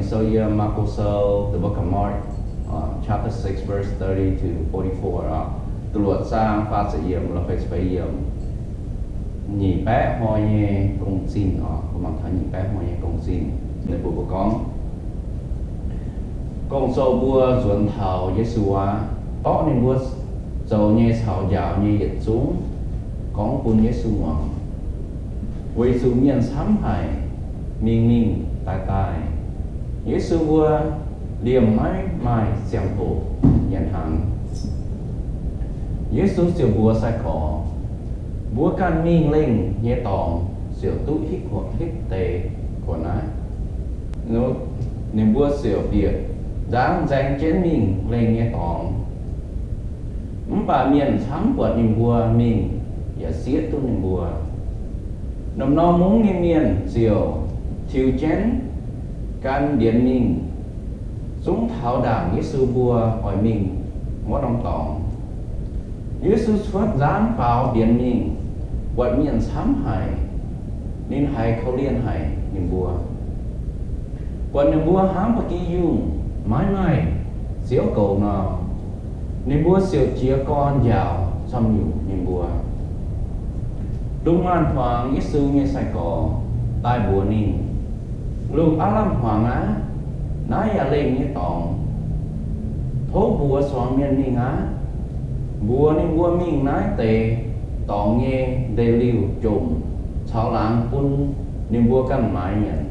Sou yiem Maako Sou, the book of Mark, uh, chapter six, verse thirty to forty-four, uh, da'luoqc zaang faah ziepc yiemc, la'feix feix yiemc. Nyic baeqv hnoi nyei gong-zinh, uh, mbuo mangc taux nyic baeqv hnoi nyei gong-zinh. Ninh mbuo mbuo gorngv, Gong-zoh mbuo nzuonx taux Yesu aqv. Orqv ninh mbuo zoux nyei caux njaaux nyei yietc zungv gorngv bun Yesu muangx, weic zuqc mienh camv haic, mingh mingh daaih daaih. Yesu mbuo liemh maiv maaih ziangh hoc nyanc hnaangx. Yesu ziouc mbuox sai-gorx, Mbuo ganh mingh lengh nyei dorngx ziouc duqv hitv deix kuonx aqv. Ninh mbuo ziouc bieqc nzangv nzaeng jienv mingh lengh nyei dorngx. Mv baac mienh camv buatc ninh mbuo mingh yaac sieqv duqv ninh mbuo. Norm-norm mungv nyei mienh ziouc tiux jienv gan mbienx mingh, zungv taux ndaangc Yesu mbuo oix mingh wuov norm dorngx. Yesu cuotv nzangv faaux mbienx mingh, buatc mienh camv haic, ninh haiz korv-lienh haic ninh mbuo. Buatc ninh mbuo hnangv ba'gi yungh maiv maaih ziouv goux nor, ninh mbuo ziouc jiez gorn njaaux camv nyungc ninh mbuo. Lungh maanz-hmuangx Yesu nyei sai-gorx daaih mbuox ninh, Lungh aav lamh hmuangx aqv. Naaiv yaac lengh nyei dorngx. Tov mbuox zuangx mienh mingh aqv. Mbuox ninh mbuo mingh naaiv deix dorngx nyei ndeic-liuh jomc caux laangz bun ninh mbuo ganh maaiz nyanc.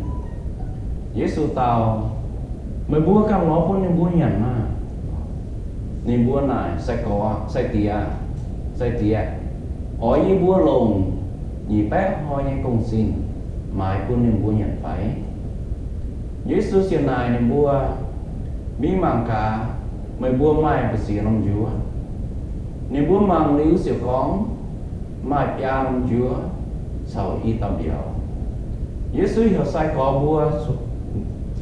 Yesu dau, Meih mbuo ganh lorz bun ninh mbuo nyanc maah! Ninh mbuo naaic, Sai-gorx, sai-diex, sai-diex, oix yie mbuo longc nyic baeqv hnoi nyei gong-zinh maaiz bun ninh mbuo nyanc fai? Yesu ziouc naaic ninh mbuo, Mingh mangc gaax meih mbuo maaih mbu'ziex norm njuov. Ninh mbuo mangc liuz ziouc gorngv, Maaih biaa norm njuov caux i dauh mbiauz. Yesu heuc sai-gorx mbuo,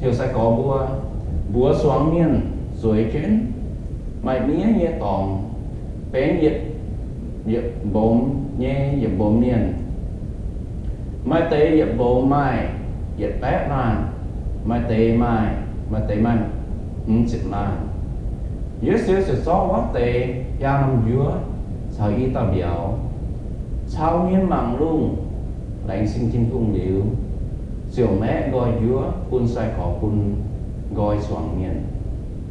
heuc sai-gorx mbuo mbuox zuangx mienh zueiz jienv maaih miev nyei dorngx, benx yietc, yietc mbomx nyei yietc mbomx mienh. Maaih deix yietc mbomx maaih yietc baeqv laanh, maaih deix maaih, maaih deix maaih hmz ziepc laanh. Yesu ziouc zorqv wuov deix biaa norm njuov caux i dauh mbiauz cau mienh mangc lungh, laengz zingh Tin-Hungh liuz, ziouc maeqv nqoi njuov bun sai-gorx bun nqoi zuangx mienh.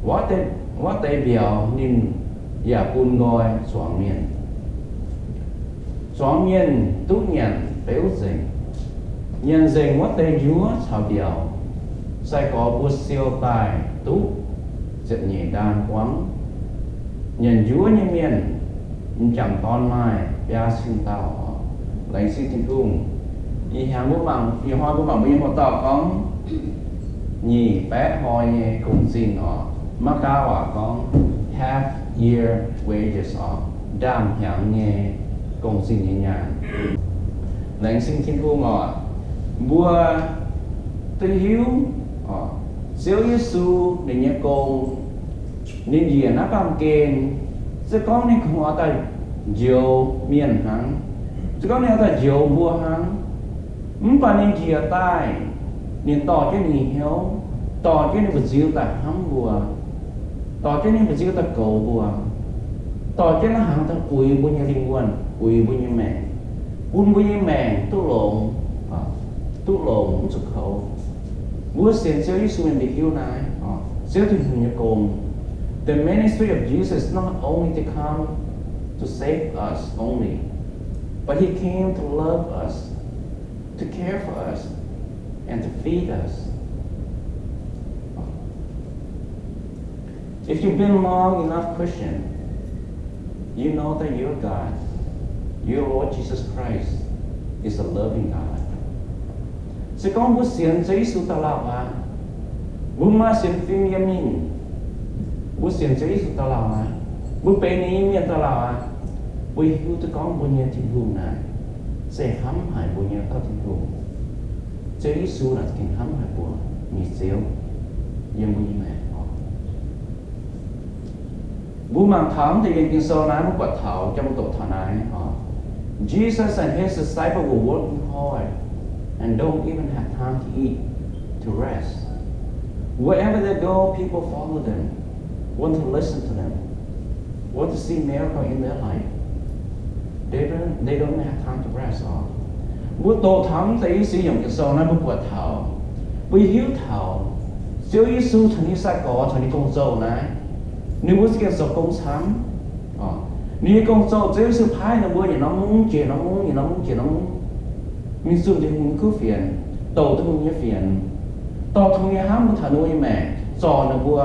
Wuov deix, wuov deix mbiauz ninh yaac bun nqoi zuangx mienh. Zuangx mienh duqv nyanc beuv nzengc. Nyanc nzengc wuov deix njuov caux mbiauz, sai-gorx mbuo siou daaih duqv ziepc nyeic ndaam buangv. Nyanc njuov nyei mienh m'jangc dorn maaih biaa cin dauh oc. Laengz zingh Tin-Hungh. Ih hnyangx mbuo mangc, ih hnoi mbuo mangc mbuo nyei hoc dauh gorngv nyic baeqv hnoi nyei gong-zinh oc. Mangc gaax waac gorngv half year wages oc, ndaamv-hnyangx nyei gong-zinh nyei nyaanh. Laengz zingh Tin-Hungh oc. Mbuo duqv hiuv oc, Ziouv Yesu ninh nyei gong, ninh njiec naaiv baamh gen, se gorngv ninh kungx oix daaih njoux mienh hnangv, se gorngv ninh oix daaih njoux mbuo hnangv, mv baac ninh njiec daaih, ninh dorh jienv ninh nyei hnyouv, dorh jienv ninh mbu'nziu daaih hnamv mbuo, dorh jienv ninh mbu'nziu daaih goux mbuo, dorh jienv naaiv hnangv daaih uix mbuo nyei lingh wuonh, uix mbuo nyei maengc, bun mbuo nyei maengc duqv longx, duqv longx mv zuqc kouv. Mbuo sienx Ziouv Yesu mienh bieqc hiuv naaiv, Ziouv Tin-Hungh nyei gong. The ministry of Jesus not only to come to save us only, but he came to love us, to care for us, and to feed us. If you've been long enough Christian, you know that your God, your Lord Jesus Christ, is a loving God. Se gorngv mbuo sienx Ziouv Yesu daaih lauh aqv, mbuo maaih sienx fim yiem ninh, mbuo sienx Ziouv Yesu daaih lauh aqv, mbuo benx ninh nyei mienh daaih lauh aqv, mbuo hiuv duqv gorngv mbuo nyei Tin-Hungh naaic se hnamv haic mbuo nyei dauh Tin-Hungh. Ziouv Yesu naaic gengh hnamv haic mbuo nyei Ziouv yiem mbuo nyei maengc oc. Mbuo mangc taux mv deix yiem Ging-Sou naaiv, mbuo buatc taux jomc doqc taux naaiv oc. Jesus and his disciples were working hard and don't even have time to eat, to rest. Wherever they go, people follow them, want to listen to them, want to see miracle in their life. They don't, they don't have time to rest off. Mbuo doqc taux mv deix i sui yiem Ging-Sou naaiv mbuo buatc taux, mbuo hiuv taux Ziouv Yesu caux ninh sai-gorx caux ninh gong-zoh naaiv, ninh mbuo za'gengh zoux gong camv. Ninh nyei gong-zoh, Ziouv Yesu paaiv ninh mbuo yietc norm mungv jiex norm mungv, yietc norm mungv jiex norm mungv, mingh zunh Tin-Hungh nyei kuv fienx, douc Tin-Hungh nyei fienx, dorh Tin-Hungh nyei hnamv bun taux ninh mbuo nyei maengc, zorc ninh mbuo,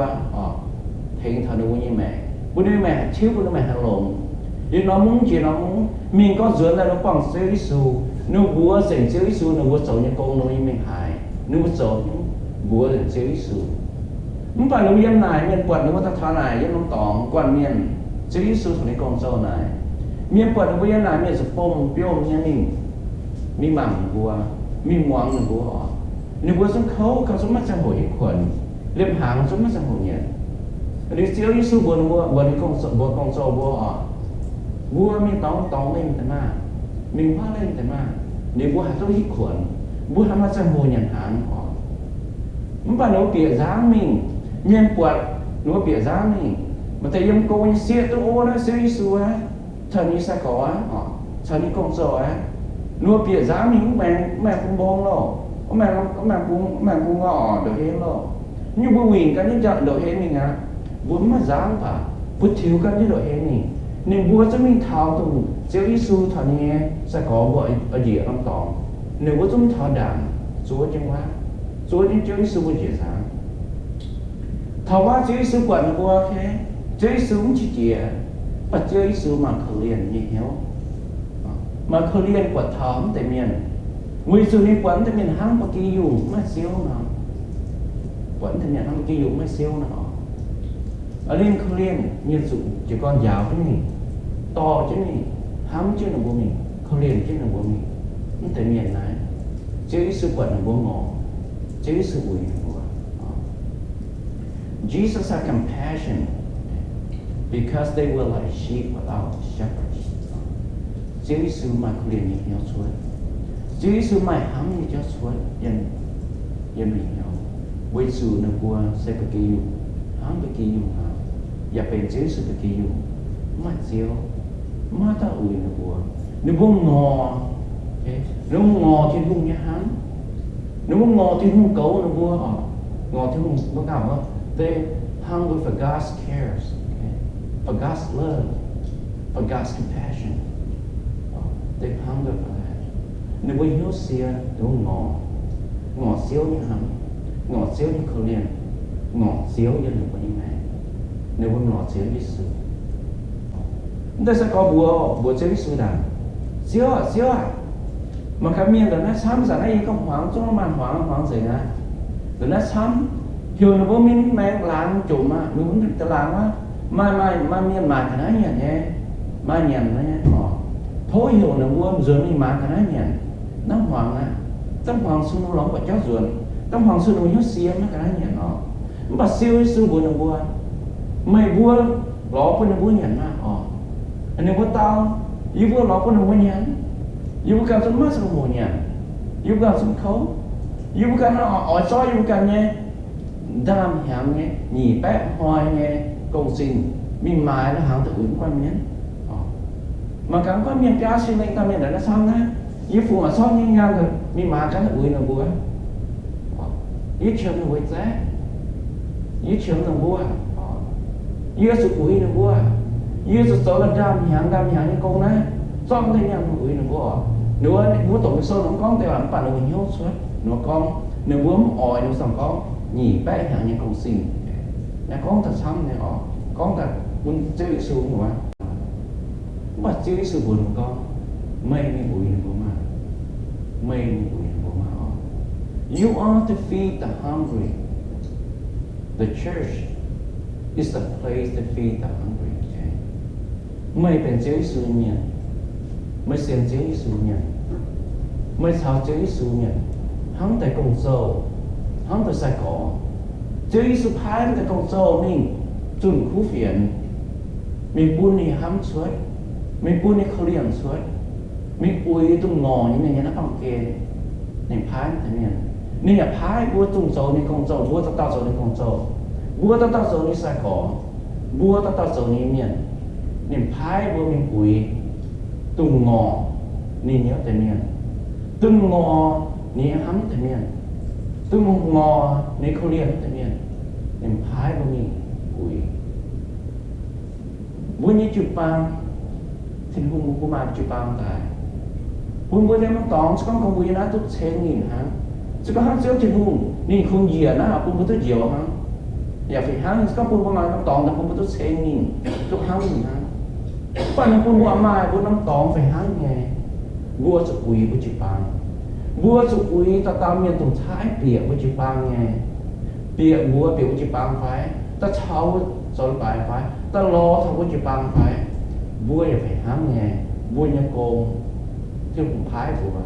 tengx taux ninh mbuo nyei maengc, bun ninh mbuo maengc haih tiuv, bun ninh mbuo maengc haih longx. Yietc norm mungv jiex norm mungv mingh gorngv nzuonx daaih ninh mbuo buangh Ziouv Yesu, ninh mbuo mbuox nzengc Ziouv Yesu, ninh mbuo zoux nyei gong, ninh mbuo nyei mengh haaix, ninh mbuo zoux mbuox nzengc Ziouv Yesu. Mv baac ninh mbuo yiem naaic mienh buatc ninh mbuo daaih taux naaic yiem norm dorngx guanh mienh, Ziouv Yesu caux ninh gong-zoh naaic, mienh buatc ninh mbuo yiem naaic mienh zuqc bomh biomv nyei mingh, mingh mangc ninh mbuo, mingh muangx ninh mbuo oc. Ninh mbuo zungv kouv gauh zungv maiv ziangh hoc hiuv kuonx, liemh hnaangx zungv maiv ziangh hoc nyanc. Liuz Ziouv Yesu mbuox ninh mbuo, mbuox ninh gong-zoh, mbuox gong-zoh mbuo oc, mbuo mingh dorngx dorngx lenh deix maah, mingh huaav lenh deix maah, ninh mbuo haih duqv hiuv kuonx, mbuo haih maaih ziangh hoc nyanc hnaangx oc. Mv baac ninh mbuo bieqc nzangv mingh, mienh buatc ninh mbuo bieqc nzangv mingh, maaih deix yiem gong nyei sieqv duqv ov naaiv Ziouv Yesu aqv, caux ninh nyei sai-gorx aqv, caux ninh gong-zoh aqv. Ninh mbuo bieqc nzangv mingh mv maengx, mv maengx bung mbong loh, mv maengx, mv maengx bung, mv maengx bung ngorc ndongc haaix loh. Nyungc mbuo wingc ganh nyei ndongc haaix mingh aqv. Mbuo mv maaih nzangv baac mbuo tiux ganh nyei ndongc haaix mingh. Ninh mbuo zungv mingh taux dongh Ziouv Yesu caux ninh nyei sai-gorx mbuo oix njiec norm dorngx. Ninh mbuo zungv mingh taux ndaangc zuov jienv wuov, zuov jienv Ziouv Yesu mbuo njiec nzangv. Taux wuov Ziouv Yesu buatc ninh mbuo, Ziouv Yesu mv qiex jiez, mv baac Ziouv Yesu maaih korv-lienh nyei hnyouv, maaih korv-lienh buatc taux mv deix mienh, weic zuqc ninh buatc mv deix mienh hnangv ba'gi yungh maiv Ziouv nor, buatc mv deix mienh hnangv ba'gi yungh maiv Ziouv nor. Aa, ninh korv-lienh, ninh zuqc jiez gorn njaaux jienv mingh, dorh jienv mingh, hnamv jienv ninh mbuo mingh, korv-lienh jienv ninh mbuo mingh. Mv deix mienh naaiv, Ziouv Yesu buatc ninh mbuo ngorc, Ziouv Yesu uix ninh mbuo. Jesus had compassion because they were like sheep without shepherds. Ziouv Yesu maaih korv-lienh nyei hnyouv cuotv. Ziouv Yesu maaih hnamv nyei jauv cuotv yiem, yiem ninh hnyouv, weic zuqc ninh mbuo se ba'gi yungh, hnangv ba'gi yungh nor, yaac benx Ziouv Yesu ba'gi yungh, mv maaih Ziouv, mv maaih dauh uix ninh mbuo. Ninh mbuo ngorc, ninh mbuo ngorc Tin-Hungh nyei hnamv. Ninh mbuo ngorc Tin-Hungh goux ninh mbuo oc. Ngorc Tin-Hungh mbuo ganh oc, they hunger for God's cares, for God's love, for God's compassion. They hunger for that. Ninh mbuo hnyouv sie, ninh mbuo ngorc, ngorc Ziouv nyei hnamv, ngorc Ziouv nyei korv-lienh, ngorc Ziouv yiem ninh mbuo nyei maengc. Ninh mbuo ngorc Ziouv Yesu. Mv deix sai-gorx mbuox, mbuox Ziouv Yesu ndaangc, Ziouv aah, Ziouv aah, mangc gaax mienh ndongc naaiv camv, zanc naaiv yie gorngv hmuangx zungv maaih hmuangx, hmuangx nzengc aqv. Ndongc naaiv camv, heuc ninh mbuo mingh maengx laangz jomc aqv, mingh wuov deix laangz aqv. Maaih, maaih, maaih mienh maaic ga'naaiv nyanc nyei, maaih nyanc nyei oc. Tov heuc ninh mbuo nzuonx mingh maaiz ga'naaiv nyanc. Naaiv hmuangx aqv. Da'hmuangx cun ninh mbuo lorz buatc jauv nzuonx. Da'hmuangx cun ninh mbuo hnyouv sie maiv ga'naaiv nyanc oc. Mv baac Ziouv Yesu mbuox ninh mbuo, meih mbuo lorz bun ninh mbuo nyanc maah oc. Ninh mbuo dau, yie mbuo lorz bun ninh mbuo nyanc. Yie mbuo ganh zungv maiv ziangh hoc nyanc. Yie mbuo ganh zungv kouv. Yie mbuo ganh oix zorqv yie mbuo ganh nyei ndaamv-hnyangx nyei nyic baeqv hnoi nyei gong-zingh mingh maaiz la'hnaangx daaih uix mv guanh mienh. Mangc gaax mv guanh mienh biaa cin lengh dauh mienh ndongc naaiv camv naaiv, yie fungc oix zorqv nyei nyaanh mingh maaiz ganh daaih uix ninh mbuo. Yie qiemx ninh mbuo zaeqv, yie qiemx ninh mbuo, yie zuqc uix ninh mbuo, yie zuqc zoux la'ndaamv-hnyangx ndaamv-hnyangx nyei gong naaiv, zorqv deix nyaanh mingh uix ninh mbuo. Ninh mbuo, ninh mbuo doqc Ging-Sou ninh mbuo gorngv deix waac mv baac ninh mbuo hnyouv cuotv, ninh mbuo gorngv ninh mbuo mv oix, ninh mbuo zungv gorngv nyic baeqv hnyangx nyei gong-zingh. Naaiv gorngv daaih camv nyei oc, gorngv daaih bun Ziouv Yesu nyei waac. Mv baac Ziouv Yesu mbuox ninh mbuo gorngv, meih mingh uix ninh mbuo maah. Meih mingh uix ninh mbuo maah oc. You are to feed the hungry. The church is the place to feed the hungry. Meih benx Ziouv Yesu nyei mienh. Meih sienx Ziouv Yesu nyei mienh. Meih caux Ziouv Yesu nyei mienh hnamv deix gong-zoh, hnamv deix sai-gorx. Ziouv Yesu paaiv mv deix gong-zoh mingh zunh kuv fienx, mingh bun ninh hnamv cuotv, mingh bun ninh korv-lienh cuotv, mingh uix dongh ngorc nyei mienh nyei naaiv baamh gen. Ninh paaiv mv deix mienh. Ninh yaac paaiv mbuo dongh zoux ninh gong-zoh, mbuo dauh dauh zoux ninh gong-zoh, mbuo dauh dauh zoux ninh sai-gorx, mbuo dauh dauh zoux ninh mienh. Ninh paaiv mbuo mingh uix dongh ngorc ninh nyei wuov deix mienh, dongh ngorc ninh nyei hnamv wuov deix mienh, dongh ngorc ninh korv-lienh wuov deix mienh. Ninh paaiv mbuo mingh uix. Mbuo nyei jiu-baang, Tin-Hungh bun mbuo maaih jiu-baang daaih, bun mbuo nyei norm dorngx, se gorngv kungx mbuo yiem naaiv duqv ceng ninh hnangv. Se gorngv hnangv Ziouv Tin-Hungh ninh kungx njiec naaiv bun mbuo duqv njoux hnangv, yaac fih hnangv se gorngv bun mbuo maaih norm dorngx daaih bun mbuo duqv ceng ninh, duqv hnamv ninh hnangv. Mv baac ninh bun mbuo maaih mbuo norm dorngx fih hnangv nyei, mbuo zuqc uix mbuo jiu-baang. Mbuo zuqc uix dauh dauh mienh dongh caaiv bieqc mbuo jiu-baang nyei, bieqc mbuo, bieqc mbuo jiu-baang fai, daaih caux mbuo zoux leiz-baaix fai, daaih lorz taux mbuo jiu-baang fai, mbuo yaac fih hnangv nyei, mbuo nyei gong, Tin-Hungh paaiv mbuo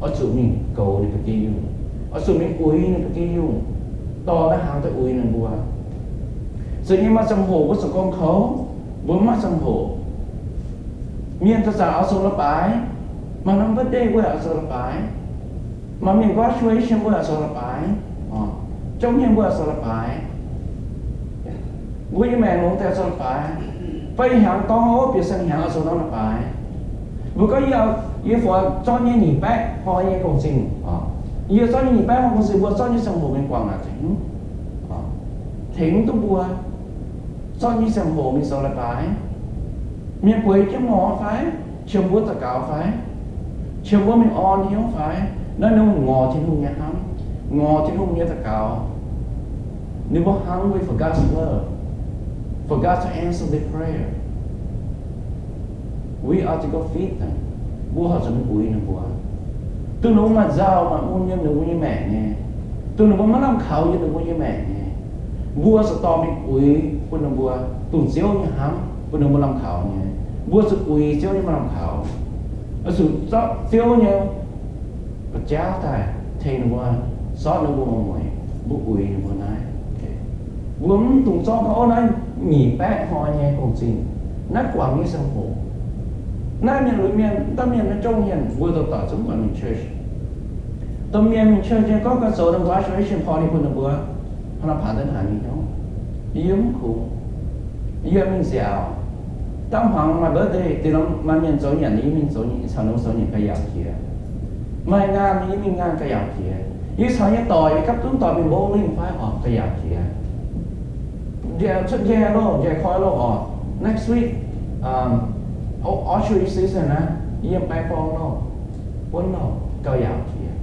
oix zuqc mingh goux ninh ba'gi yungh, oix zuqc mingh uix ninh ba'gi yungh, dorh naaiv hnaangx daaih uix ninh mbuo. Zeiz nyei maaih ziangh hoc mbuo zoux gong kouv, mbuo mv maaih ziangh hoc. Mienh zanc-zanc oix zoux leiz-baaix, maaih norm birthday mbuo yaac oix zoux leiz-baaix, maaih mienh graduation mbuo yaac zoux leiz-baaix, jomc hmien mbuo yaac zoux leiz-baaix. Mbuo nyei maengc longx deix zoux leiz-baaix. Fai ih hnyangx dorng ov, bieqc siang hnyangx oix zoux norm leiz-baaix. Mbuo gorngv yie, yie fungx zorqv nyei nyic baeqv hnoi nyei gong-zingh. Yie zorqv nyei nyic baeqv hnoi gong-zingh, mbuo zorqv nyei ziangh hoc mingh guangc naaic tengx, tengx duqv mbuo zorqv nyei ziangh hoc mingh zoux leiz-baaix. Mienh bueix jienv morz fai, qiemx mbuo daux gaux fai, qiemx mbuo mingh orn hnyouv fai, naaiv ninh ngorc Tin-Hungh nyei hnamv, ngorc Tin-Hungh nyei daux gaux. Ninh mbuo hungry for God's love, for God to answer their prayer. We are to go feed them. Mbuo horpc zuqc mingh uix ninh mbuo, dongh ninh mbuo maaih nzauh maaih mun yiem ninh mbuo nyei maengc nyei, dongh ninh mbuo maiv lamh kaux yiem ninh mbuo nyei maengc nyei. Mbuo zuqc dorh mingh uix bun ninh mbuo, dongh Ziouv nyei hnamv bun ninh mbuo lamh kaux nyei. Mbuo zuqc uix Ziouv nyei maaih lamh kaux. Oix zuqc zorqv Ziouv nyei ga'jauv daaih tengx ninh mbuo, sortv ninh mbuo mueiz, mbuo uix ninh mbuo naaiv. Mbuo mv dungx zorqv gorngv, ov, naaiv nyic baeqv hnoi nyei gong-zingh, naaiv guangc nyei ziangh hoc. Naaiv mienh lunx mienh, dauh mienh naaiv zungv mienh, mbuo doic zungv guangc mingh church. Domh mienh mingh church nyei gorngv ga'zoux ninh mbuo graduation party bun ninh mbuo, hnangv nor paanx deix hnaangx nyei hnyouv. Yie mv kungx, yie mingh nziaauc. Dangh hmuangx maaih birthday, deix norm maaih mienh zoux nyanc, yie mingh zoux, caux ninh mbuo zoux nyanc ga'yaauc jiex. Maaih nyaanh, yie mingh nyaanh ga'yaauc jiex. Yie caux nyei doic, yie gapv zunv doic mingh bowling fai oc, ga'yaauc jiex. Njaeh, cuotv njaeh loh, njaeh koi loh oc. Next week, um, orchard season naaiv, yiem baeng forng loh, buonv loh, ga'yaauc jiex.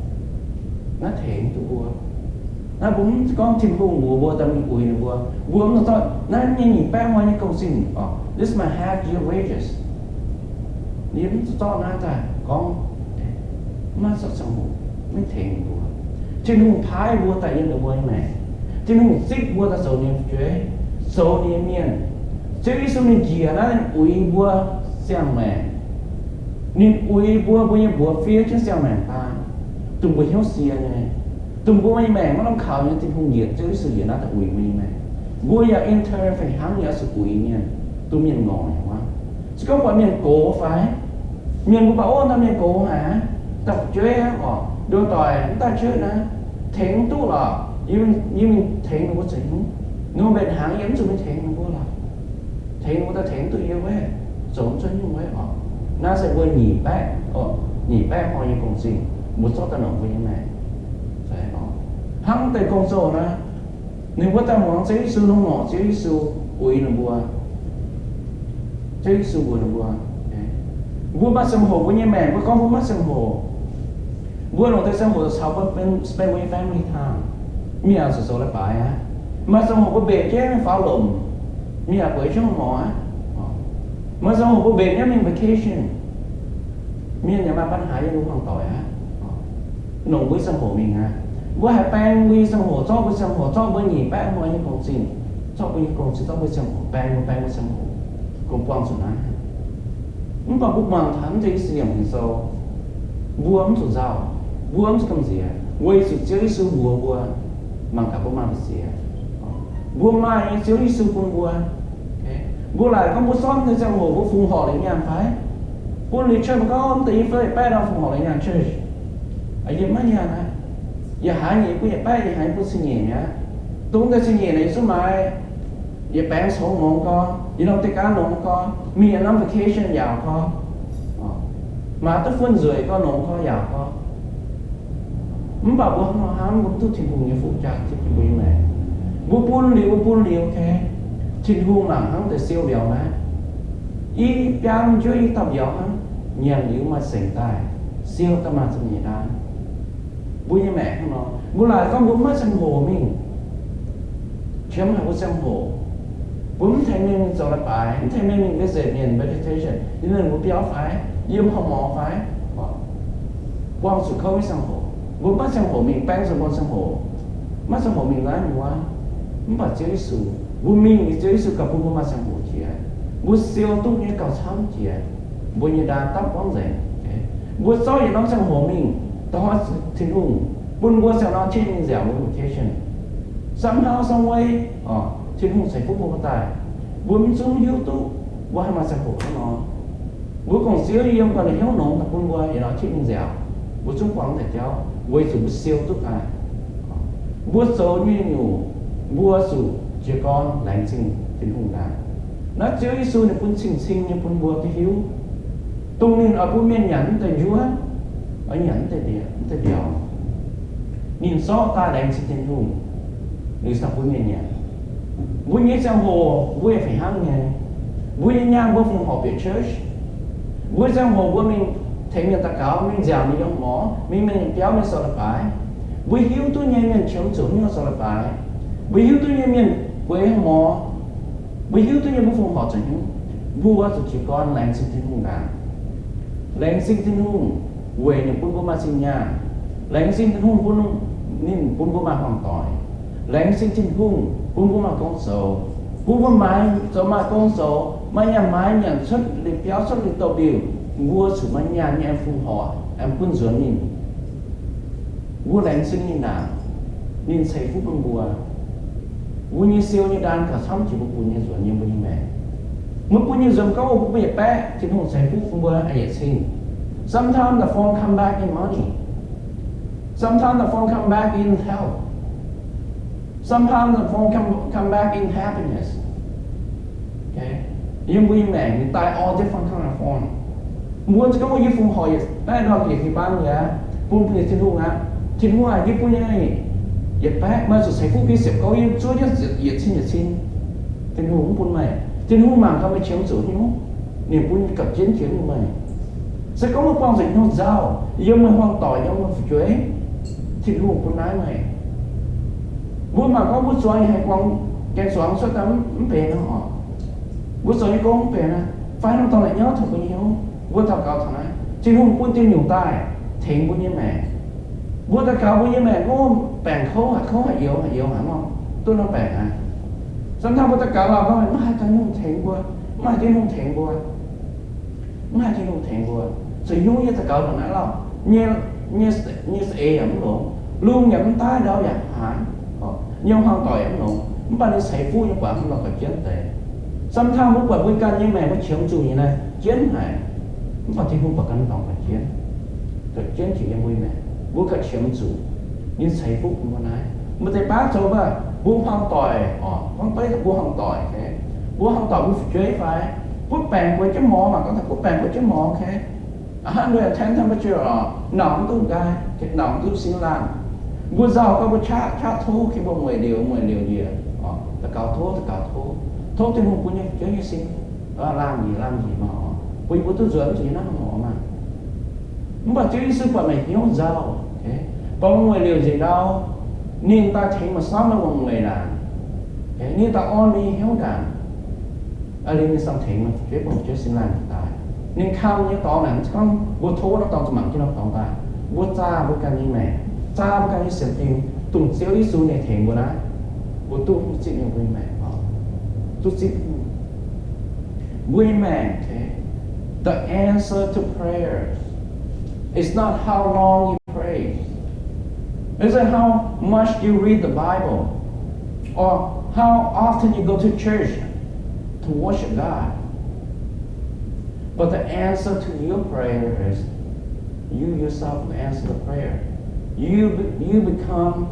Naaiv tengx duqv mbuo. Naaiv mbuo mv gorngv Tin-Hungh mbuox mbuo daaih mingh uix ninh mbuo. Mbuo mv zuqc zorqv naaiv nyei nyic baeqv hnoi nyei gong-zingh oc, this is my half year wages. Yie mv zuqc zorqv naaiv daaih gorngv, mv maaih ziangh hoc mingh tengx ninh mbuo. Tin-Hungh paaiv mbuo daaih yiem ninh mbuo nyei maengc. Tin-Hungh zipv mbuo daaih zoux ninh nyei fu'jueiv, zoux ninh nyei mienh. Ziouv Yesu ninh njiec naaiv ninh uix mbuo siang-maengc. Ninh uix mbuo, mbuo nyei mbuox fiev jienv siang-maengc daaih, dongh mbuo hnyouv sie nyei, dongh mbuo nyei maengc maiv lamh kaux nyei. Tin-Hungh njiec, Ziouv Yesu njiec naaiv daaih uix mbuo nyei maengc. Mbuo yaac in turn fih hnangv nyei oix zuqc uix mienh, dongh mienh ngorc nyei waac. Se gorngv buatc mienh gox fai, mienh mbuo baac, ov, naaiv mienh gox haic aqv, daaih fu'jueiv aqv oc, nduov doic mv daaih church naaiv, tengx mv duqv lorqc. Yie mingh, yie mingh tengx ninh mbuo za'hmz, ninh mbuo mbenc hnaangx, yie mv zuqc mingh tengx ninh mbuo lorqc. Tengx ninh mbuo daaih tengx mv duqv yie wuov, zoux mv cuotv nyungc wuov oc. Naaiv se mbuo nyic baeqv, nyic baeqv hnoi nyei gong-zingh, mbuo zorqv daaih longc mbuo nyei maengc. Hnangv deix gong-zoh naaiv, ninh mbuo daaih muangx Ziouv Yesu, longc norqc Ziouv Yesu uix ninh mbuo. Ziouv Yesu mbuox ninh mbuo, mbuo maaih ziangh hoc mbuo nyei maengc, mbuo gorngv mbuo maaih ziangh hoc, mbuo longc deix ziangh hoc caux mbuo spend mbuo nyei family time. Mienh oix zuqc zoux leiz-baaix aqv. Maaih ziangh hoc mbuo mbenc jienv faaux lomc, mienh oix bueix jienv morz aqv. Maaih ziangh hoc mbuo mbenc jienv mingh vacation, mienh yaac maaih ปัญหา yiem mbuo hmuangx doic aqv. Longc mbuo nyei ziangh hoc mingh aqv. Mbuo haiz baeng mbuo nyei ziangh hoc, zorqv mbuo ziangh hoc, zorqv mbuo nyic baeqv hnoi nyei gong-zingh, zorqv mbuo nyei gong-zingh, zorqv mbuo ziangh hoc, baeng mbuo, baeng mbuo ziangh hoc, gong buangh zuqc naaiv. Mv baac mbuo mangc taux mv deix Yesu Ging-Sou, mbuo mv zuqc nzauh, mbuo mv zuqc gamh nziex, weic zuqc Ziouv Yesu mbuox mbuo, mangc gaax mbuo maaih mbu'ziex. Mbuo maaih nyei Ziouv Yesu bun mbuo. Mbuo laaic gorngv mbuo sortv nyei ziangh hoc mbuo fungx horc liuz nyaanh fai? Bun liuz church mbuo gorngv mv deix yie fai baeqv nor fungx horc liuz nyaanh church. Yie maiv nyaanh aqv. Yietc hlaax nyeic bun yietc baeqv, yietc hlaax nyeic bun cin-nyeic mi'aqv. Dongh deix cin-nyeic naaic yietc zungv maaih yietc baengx coux longx gorx, yietc norm deix gaav longx gorx, mingh yietc norm vacation yaac gorx, maaih duqv fun nzueic gorx, longx gorx, yaac gorx. Mv baac mbuo hnangv nor hnamv, mbuo mv duqv Tin-Hungh nyei fuqv jaax zipv jienv mbuo nyei maengc. Mbuo bun liuz, mbuo bun liuz, Tin-Hungh mangc hnangv deix siou mbiauz naaiv. I biaa juov i dauh mbiauz hnangv, nyanc liuz maaih sengx daaih, siou daaih maaih zingh nyeic ndaan. Mbuo nyei maengc hnangv nor, mbuo laaic gorngv mbuo maiv ziangh hoc mingh qiemx haic mbuo ziangh hoc. Mbuo mv tengx mienh mingh zoux leiz-baaix, mv tengx mienh mingh visit mienh, meditation, ninh mbuo biauv fai, yiem horqc morc fai, buangh zuqc kouv nyei ziangh hoc. Mbuo maiv ziangh hoc mingh, baeng zuqc mbuo ziangh hoc, maiv ziangh hoc mingh naaiv mbuo. Mv baac Ziouv Yesu, mbuo mingh liuz Ziouv Yesu gauh bun mbuo maaih ziangh hoc jiex. Mbuo siou duqv nyei gauh camv jiex. Mbuo nyei ndaan dapv gorngv nzengc. Mbuo zorqv yietc norm ziangh hoc mingh, da'hoi Tin-Hungh bun mbuo ziangh norm qiex mingh nziaauc mbuo vacation. Somehow, some way, Tin-Hungh ceix fuqv bun mbuo daaih. Mbuo mv zungv hiuv duqv mbuo haih maaih ziangh hoc hnangv nor. Mbuo gorngv Ziouv yiem ganh hnyouv nongx daaih bun mbuo yietc norm qiex mingh nziaauc, mbuo zungv buangh deix jauv weic zuqc mbuo siou duqv daaih. Mbuo zoux nyei nyungc, mbuo zuqc jiez gorn laengz zingh Tin-Hungh ndaangc. Naaiv Ziouv Yesu ninh bun cing-cing nyei bun mbuo duqv hiuv. Dongh ninh oix bun mienh nyanc mv deix njuov, oix nyanc mv deix mbiauz, ninh zorqv daaih laengz zingh Tin-Hungh, liuz daaih bun mienh nyanc. Mbuo nyei ziangh hoc mbuo yaac fih hnangv nyei. Mbuo nyei nyaanh mbuo fongc horc bieqc church. Mbuo ziangh hoc mbuo mingh tengx mienh daux gaux, mingh nziaauc mienh yiem morz, mingh mienh biauv mingh zoux leiz-baaix. Mbuo hiuv duqv nyei mienh qiemx zuqc hnyouv zoux leiz-baaix. Mbuo hiuv duqv nyei mienh bueix morz. Mbuo hiuv duqv nyei mbuo fongc horc zuqc hnyouv. Mbuo zuqc jiez gorn laengz zingh Tin-Hungh ndaangc. Laengz zingh Tin-Hungh weic ninh bun mbuo maaih zingh nyaanh. Laengz zingh Tin-Hungh bun, ninh bun mbuo maaih hmuangx doic. Laengz zingh Tin-Hungh bun mbuo maaih gong zoux, bun mbuo maaiz zoux, maaih gong zoux, maaih nyaanh maaiz nyanc cuotv liuz biauv, cuotv liuz douz-mbiuh, mbuo zuqc maaih nyaanh nyei aengx fongc horc, aengx bun nzuonx ninh. Mbuo laengz zingh ninh ndaangc, ninh ceix fuqv bun mbuo. Mbuo nyei siou nyei ndaan gauh camv jiex mbuo bun nyei nzuonx yiem mbuo nyei maengc. Mbuo bun nyei nzuonx gorngv mbuo bun yietc baeqv, Tin-Hungh ceix fuqv bun mbuo yietc cin. Sometimes the phone come back in money. Sometimes the phone come back in health. Sometimes the phone come, come back in happiness. Yiem mbuo nyei maengc ninh daaih all different kind of form. Mbuo gorngv mbuo yie fungx horc yietc baeqv ndorm yietc kin baan mi'aqv, bun bun yietc Tin-Hungh aqv. Tin-Hungh aac, yie bun nyei yietc baeqv, meih zuqc ceix fuqv biei ziepc gouv yiem zuov jienv yietc cin yietc cin. Tin-Hungh mv bun meih. Tin-Hungh mangc gaax meih qiemx zuqc hnyouv, ninh bun gapv jienv jiex bun meih. Se gorngv meih buangh zuqc hnyouv nzauh, yiem meih hmuangx doic, yiem meih fu'jueiv, Tin-Hungh bun naaiv meih. Mbuo mangc gorngv mbuo zuangx haiz guangc gaeng zuangx cuotv daaih mv benx nor, mbuo zoux nyei gong mv benx nor, fai norm dorngx la'nyauv taux mbuo nyei hnyouv, mbuo daux gaux taux naaiv, Tin-Hungh bun diuh nyungc daaih tengx mbuo nyei maengc. Mbuo daux gaux mbuo nyei maengc gorngv baengc kouv haic, kouv haic, youx haic, youx haic nor, duqv norm baengc aqv. Sometimes mbuo daux gaux lorqc, mv haih Tin-Hungh tengx mbuo, mv haih Tin-Hungh tengx mbuo. Mv haih Tin-Hungh tengx mbuo. Zuqc hnyouv yie daux gaux taux naaiv lauh, nyei, nyei, nyei za'eix yaac mv longx, lungh yaac mv daaih, ndau yaac mv haaix, nyei hmuangx doic yaac mv longx, mv baac ninh ceix fuqv nyei buatc mv lorz gauh jienv deix. Sometimes mbuo buatc mbuo ganh nyei maengc mbuo qiemx zuqc nyei naaiv jienv haic, mv baac Tin-Hungh buatc ganh dorngx gauh jienv, gauh jienv jiex yiem mbuo nyei maengc, mbuo gauh qiemx zuqc. Ninh ceix fuqv bun mbuo naaiv. Maaih deix baav zoux mbuo, mbuo hmuangx doic oc, gorngv beiv mbuo hmuangx doic, mbuo hmuangx doic mbuo fu'jueiv fai butv baengc bueix jienv morz, mangc gorngv taux butv baengc bueix jienv morz, a'hnangv mbuo ten temperature oc, nauc mv duqv nqaai, nauc mv duqv sin laanh. Mbuo nzauh gorngv mbuo qaqv, qaqv tov, mbuo mueic liouc, mueic liouc njiec, daux gaux tov, daux gaux tov, tov Tin-Hungh bun nyei fu'jueiv nyei sin laanh njiec, laanh njiec nor, bun yie mbuo duqv nzuonx zuqc nyei naaiv norm morz maah. Mv baac Ziouv Yesu buatc meih hnyouv nzauh, buatc mueic liouc njiec ndau, ninh daaih tengx meih, samv meih wuom-mueic ndaangc. Ninh daaih orn meih nyei hnyouv ndaangc. Liuz ninh samv tengx meih fu'jueiv, bun fu'jueiv sin laanh daaih. Ninh kang nyei dorngx naaic, mv zeiz gorngv mbuo tov norm dorngx zuqc mangc jienv norm dorngx daaih. Mbuo zaah mbuo ganh nyei maengc, zaah mbuo ganh nyei sienx fim, dongh Ziouv Yesu ninh tengx mbuo naaiv, mbuo duqv zipv nyei mbuo nyei maengc, duqv zipv mbuo nyei maengc. The answer to prayer is not how long you pray. Is it how much you read the Bible? Or how often you go to church to worship God? But the answer to your prayer is you yourself will answer the prayer. You be- you become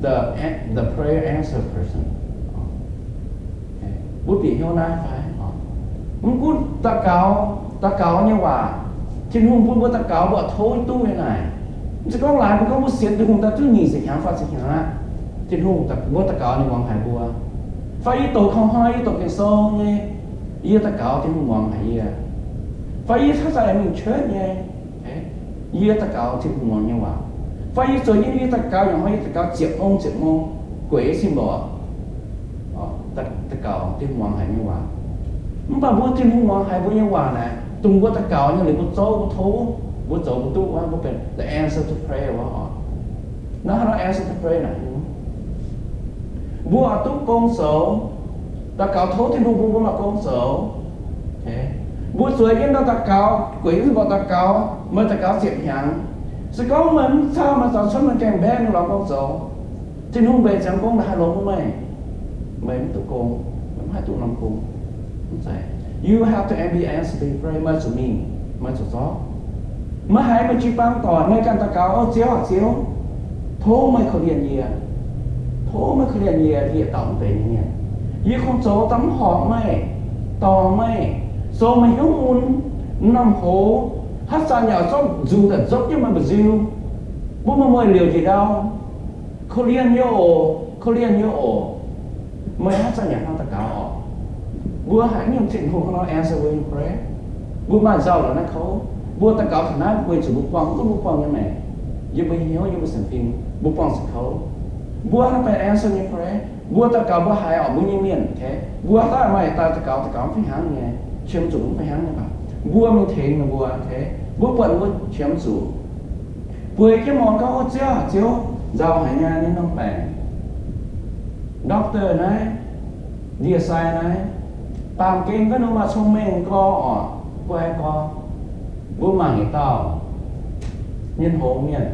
the the prayer answer person. Mbuo bieqc hnyouv naaiv fai? Mv gunv daux gaux, daux gaux nyei waac, Tin-Hungh bun mbuo daux gaux mbuo tov duqv nyei naaic. Mv zeiz gorngv laaix mbuo gorngv mbuo sienx Tin-Hungh daaih duqv nyic ziepc hnyangx faah ziepc hnyangx aqv, Tin-Hungh mbuo daux gaux ninh muangx haic mbuo. Fai yie doqc koi hnoi, yie doqc Ging-Sou nyei, yie daux gaux Tin-Hungh muangx haic yie. Fai yie haaix zanc yaac mingh church nyei, yie daux gaux Tin-Hungh muangx nyei waac. Fai yie zueiz jienv yie daux gaux, yaac hnoi yie daux gaux ziepc mong ziepc mong, gueic sin mborqc, daux gaux Tin-Hungh muangx haic nyei waac. Mv baac mbuo Tin-Hungh muangx haic mbuo nyei waac naaic, dongh mbuo daux gaux nyei liuz mbuo zouv mbuo tov, mbuo zoux mbuo duqv wuov, mbuo benx the answer to prayer wuov oc. Naaiv hnangv nor answer to prayer naaic, mbuo oix duqv gong zoux. Daux gaux tov Tin-Hungh bun mbuo maaih gong zoux. Mbuo zueiz jienv daaih daux gaux, gueic sin mborqc daux gaux, meih daux gaux ziepc hnyangx. Se gorngv meih mv cau, meih zaux cuotv meih gaengh mbaeqv mingh lorz gong zoux, Tin-Hungh mbenc ziangx gong naaic haih longx bun meih? Meih mv duqv gong, meih mv haih duqv norm gong. Mv zeiz. You have to be answered to prayer. Meih zuqc mingh, meih zuqc zorqv. Meih haiz meih jiu-baang doic, meih ganh daux gaux, O Ziouv aac, Ziouv, tov meih korv-lienh yie. Tov meih korv-lienh yie, yie yietc dauh mv benx nyei mienh. Yie kungx zoux daaih mv horpc meih, dorngc meih, zoux meih hnyouv mun, norm hoz, haaix zanc yaac zorqv nzungh daaih nzopv jienv meih mba'nziu, bun meih mueiz liouc njiec ndau. Korv-lienh yie oc, korv-lienh yie oc. Meih haaix zanc yaac hnangv daux gaux oc. Mbuo haiz nyungc Tin-Hungh hnangv nor answer mbuo nyei prayer. Mbuo maaih nzauh lorqc naaiv kouv. Mbuo daux gaux taux naaiv weic zuqc mbuo buangh, mv gunv mbuo buangh nyei maengc, yiem mbuo nyei hnyouv, yiem mbuo sienx fim, mbuo buangh zuqc kouv. Mbuo hnangv benx answer nyei prayer. Mbuo daux gaux mbuo haiz oc, mbuo nyei mienh, mbuo daaih maaih daaih daux gaux, daux gaux mv fih hnangv nyei, qiemx zuqc mv fih hnangv nyei baac mbuo mingh tengx ninh mbuo, mbuo buatc mbuo qiemx zuqc. Bueix jienv morn gorngv, O Ziouv, Ziouv, nzauh haic nyei naaiv norm baengc. Doctor naaiv, ndie-sai naaiv, baamh gen gorngv ninh maaih cong-mengh gorx oc, guai gorx. Mbuo mangc yietc dauh mienh hngongx mienh.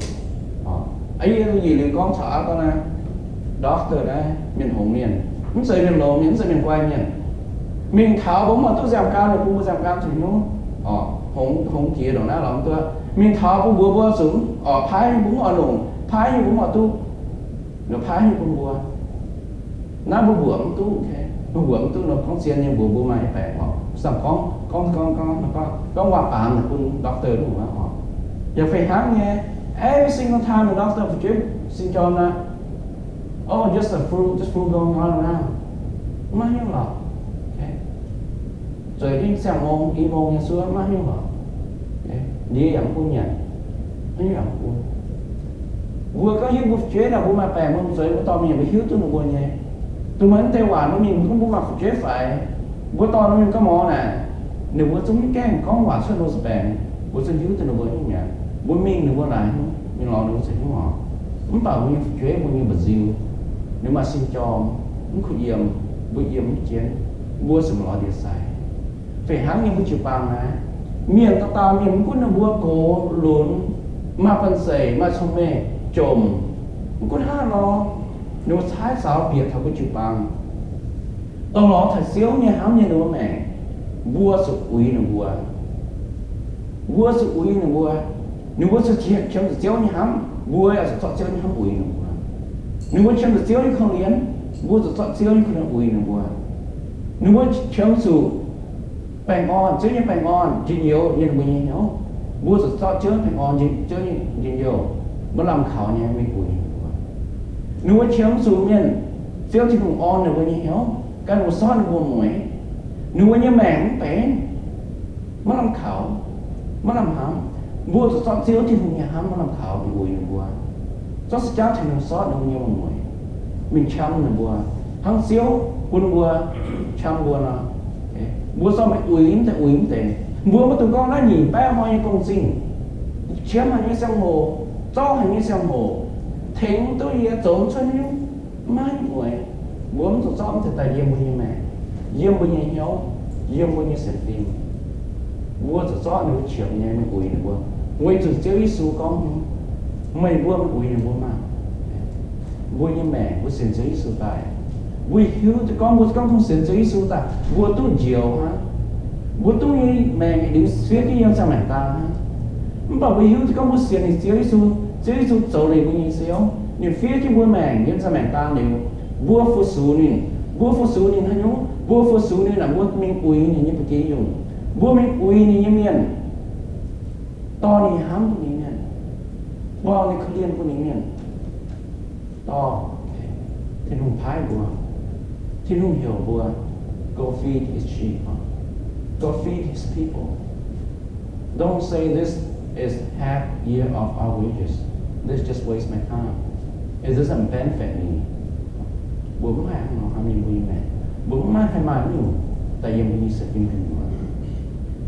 Yie yietc liuz gorngv taux aqv, gorngv naaiv doctor naaiv mienh hngongx mienh, mv zeiz mienh longx mienh, mv zeiz mienh guai mienh. Mingh taux mbuo mv oix duqv nziaamv-gaam, ninh bun mbuo nziaamv-gaam caux hnyouv, hngongx jiex ndongc naaiv lorz mv duqv. Mingh taux bun mbuox mbuo zuqc oix paaiv nyungc, mbuo mv oix longc, paaiv nyungc mbuo mv oix duqv, ninh paaiv nyungc bun mbuo. Naaiv mbuo mbuox mv duqv, mbuo mbuox mv duqv nor, gorngv zien nyei mbuox mbuo maaih nyei baengc oc. Samh gorngv, gorngv, gorngv, gorngv, gorngv waac-baamz naaic bun doctor duqv wuov oc. Yaac fih hnangv nyei, every single time the doctor fu'jueiv sin jorm naaic, Oh, just a flu, just flu going on around. Maiv hiuv lorqc. Zueiz jienv ziangh mong, i mong nyei suov, maiv hiuv lorqc. Ndie yaac mv bun nyanc, maiv hiuv yaac mv bun. Mbuo gorngv hiuv mbuo fu'jueiv naaic mbuo maaih baengc, mbuo zueiz mbuo dorh mingh, mbuo hiuv duqv ninh mbuo nyei. Dongh meih mv deix waac mbuo mingh, mbuo mv bun maaih fu'jueiv faix. Mbuo dorh ninh mingh gorngv mor naaic, ninh mbuo zungv mv gaengh gorngv waac cuotv ninh mbuo baengc. Mbuo zungv hiuv duqv ninh mbuo nyei mi'aqv. Mbuo mingh ninh mbuo naaic, mingh lorz ninh mbuo zungv hiuv oc. Mv baac mbuo nyei fu'jueiv, mbuo nyei mba'nziu, ninh maaih sin jorm, mv kuh yiem, mbuo yiem mv jienv, mbuo ziouc lorz ndie-sai. Fih hnangv nyei mbuo jiu-baang naaiv, mienh dauh dauh mienh mv gunv ninh mbuo gox lunx, maaih banh zeic, maaih cong-mengh, jomc, mv gunv haaix nor, ninh mbuo caaiv zaux bieqc taux mbuo jiu-baang, dongh lorz taux Ziouv nyei hnamv nyei ninh mbuo maengc, mbuo zuqc uix ninh mbuo. Mbuo zuqc uix ninh mbuo. Ninh mbuo zuqc qiemx zuqc Ziouv nyei hnamv, mbuo yaac zuqc zorqv Ziouv nyei hnamv uix ninh mbuo. Ninh mbuo qiemx zuqc Ziouv nyei korv-lienh, mbuo zuqc zorqv Ziouv nyei korv-lienh uix ninh mbuo. Ninh mbuo qiemx zuqc baengh orn, Ziouv nyei baengh orn njien-youh yiem ninh mbuo nyei hnyouv, mbuo zuqc zorqv Ziouv nyei baengh orn, Ziouv nyei njien-youh, maiv lamh kaux nyei mingh uix ninh mbuo. Ninh mbuo qiemx zuqc mienh, Ziouv Tin-Hungh orn ninh mbuo nyei hnyouv, gan ninh mbuo sortv ninh mbuo mueiz, ninh mbuo nyei maengc mv benx, maiv lamh kaux, maiv lamh hnamv. Mbuo zuqc zorqv Ziouv Tin-Hungh nyei hnamv maiv lamh kaux mingh uix ninh mbuo. Zorqv seix jauv Tin-Hungh sortv ninh mbuo nyei mueiz, mingh qam ninh mbuo, hnangv Ziouv bun mbuo qam mbuo nor. Mbuo zorqv mingh uix mv deix, uix mv deix. Mbuo maiv dungx gorngv naaiv nyic baeqv hnoi nyei gong-zingh, qiemx haic nyei ziangh hoc, zorqv haic nyei ziangh hoc, tengx duqv yie zoux cuotv nyungc, maiv mueiz. Mbuo mv zuqc zorqv mv deix daaih yiem mbuo nyei maengc, yiem mbuo nyei hnyouv, yiem mbuo nyei sienx fim. Mbuo zuqc zorqv ninh mbuo qiemx nyei mingh uix ninh mbuo, weic zuqc Ziouv Yesu gorngv, meih mbuo mingh uix ninh mbuo maah! Mbuo nyei maengc mbuo sienx Ziouv Yesu daaih, mbuo hiuv duqv gorngv mbuo gorngv kungx sienx Ziouv Yesu daaih mbuo duqv njoux hnangv. Mbuo duqv nyei maengc liuz fiev jienv yiem ziangh maengc daan hnangv. Mv baac mbuo hiuv duqv gorngv mbuo sienx ninh Ziouv Yesu Ziouv Yesu zoux liuz mbuo nyei siouv, ninh fiev jienv mbuo maengc yiem zaah maengc daan liuz, mbuo fu-sux ninh. Mbuo fu-sux ninh haaix nyungc? Mbuo fu-sux ninh naaic, mbuo mingh uix ninh nyei ba'gi yungh. Mbuo mingh uix ninh nyei mienh, dorh ninh hnamv bun ninh mienh, dorh ninh korv-lienh bun ninh mienh. Dorh, Tin-Hungh paaiv mbuo, Tin-Hungh heuc mbuo, go feed his sheep, go feed his people. Don't say this is half year of our wages. This just waste my time. It doesn't benefit me. Mbuo mv haih hnangv nor hnamv mienh mbuo nyei maengc. Mbuo mv haih maaih haaix nyungc daaih yiem mbuo nyei sienx fim gu'nyuoz.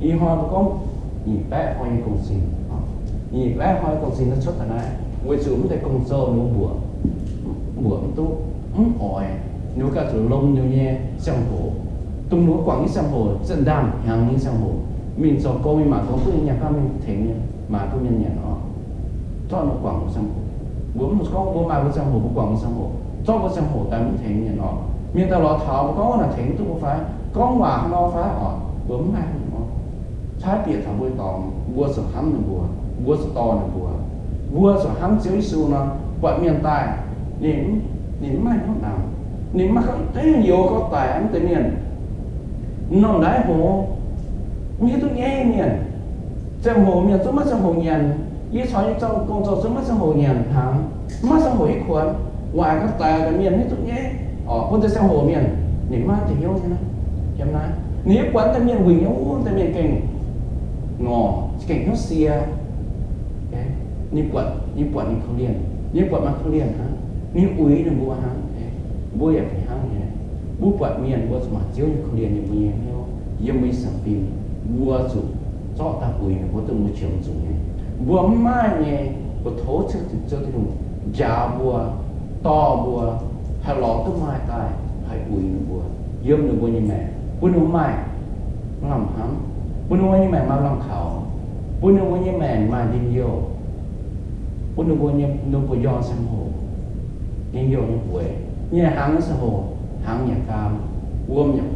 Ih hnoi mbuo gorngv nyic baeqv hnoi nyei gong-sing, nyic baeqv hnoi nyei gong-sing naaiv cuotv daaih naaiv, weic zuqc mv deix gong-zoh ninh mbuo mbuoqc, mbuoqc mv duqv, mv oix. Ninh mbuo ganh zuqc lomh ninh mbuo nyei ziangh hoc, dongh ninh mbuo guangc nyei ziangh hoc, zinh ndaangc hnyangx nyei ziangh hoc, mingh zoux gong, mingh mangc gong duqv nyei nyanc, ganh mingh tengx mienh, maaiz bun mienh nyanc oc. Zorqv ninh mbuo guangc nyei ziangh hoc, mbuo mv gorngv mbuo maaih mbuo ziangh hoc, mbuo guangc mbuo ziangh hoc, zorqv mbuo ziangh hoc daaih mv tengx mienh oc. Mienh daaih lorz taux mbuo gorngv naaic tengx duqv mbuo fai, gorngv waac hnangv nor fai oc, mbuo mv haih hnangv nor. Caaiv bieqc taux mbuo dorngx, mbuo zuqc hnamv ninh mbuo, mbuo zuqc dorh ninh mbuo, mbuo zuqc hnamv Ziouv Yesu nor, buatc mienh daaih, ninh, ninh mv maaih hnyouv nangx, ninh mv maaih gorngv dengv youz gorngv daic mv deix mienh. Norm naaiv hoz mv hiuv duqv nyaiv mienh. Ziangh hoc mienh zungv maiv ziangh hoc nyanc. Yie caux yie gong zoh zungv maiv ziangh hoc nyanc hnaangx, maiv ziangh hoc hiuv kuonx, waaic gorngv daic deix mienh mv hiuv duqv nyaiv. Oc, bun deix ziangh hoc mienh ninh maiv deix hnyouv nyei. Yiem naaiv ninh hiuv buatc deix mienh wuic nyei, wuov deix mienh gengh ngorc, gengh hnyouv sie. Ninh buatc, ninh buatc ninh korv-lienh, ninh buatc maaih korv-lienh hnangv, ninh uix ninh mbuo hnangv. Mbuo yaac fih hnangv nyei. Mbuo buatc mienh mbuo zuqc mangc Ziouv nyei korv-lienh yiem mbuo nyei hnyouv, yiem mbuo nyei sienx fim, mbuo zuqc zorqv daaih uix ninh mbuo, dongh mbuo qiemx zuqc nyei. Mbuo mv maaih nyei, mbuo tov Ziouv, Ziouv Tin-Hungh njaaux mbuo, dorh mbuo, haih lorz duqv maaih daaih haih uix ninh mbuo, yiem ninh mbuo nyei maengc, bun ninh mbuo maaih lamh hnamv, bun ninh mbuo nyei maengc maaih lamh kaux, bun ninh mbuo nyei maengc maaih njien-youh, bun ninh mbuo nyei, ninh mbuo njorn ziangh hoc njien-youh nyei bueix, nyei hnaangx nyei ziangh hoc hnaangx nyanc gaam, wuom nyanc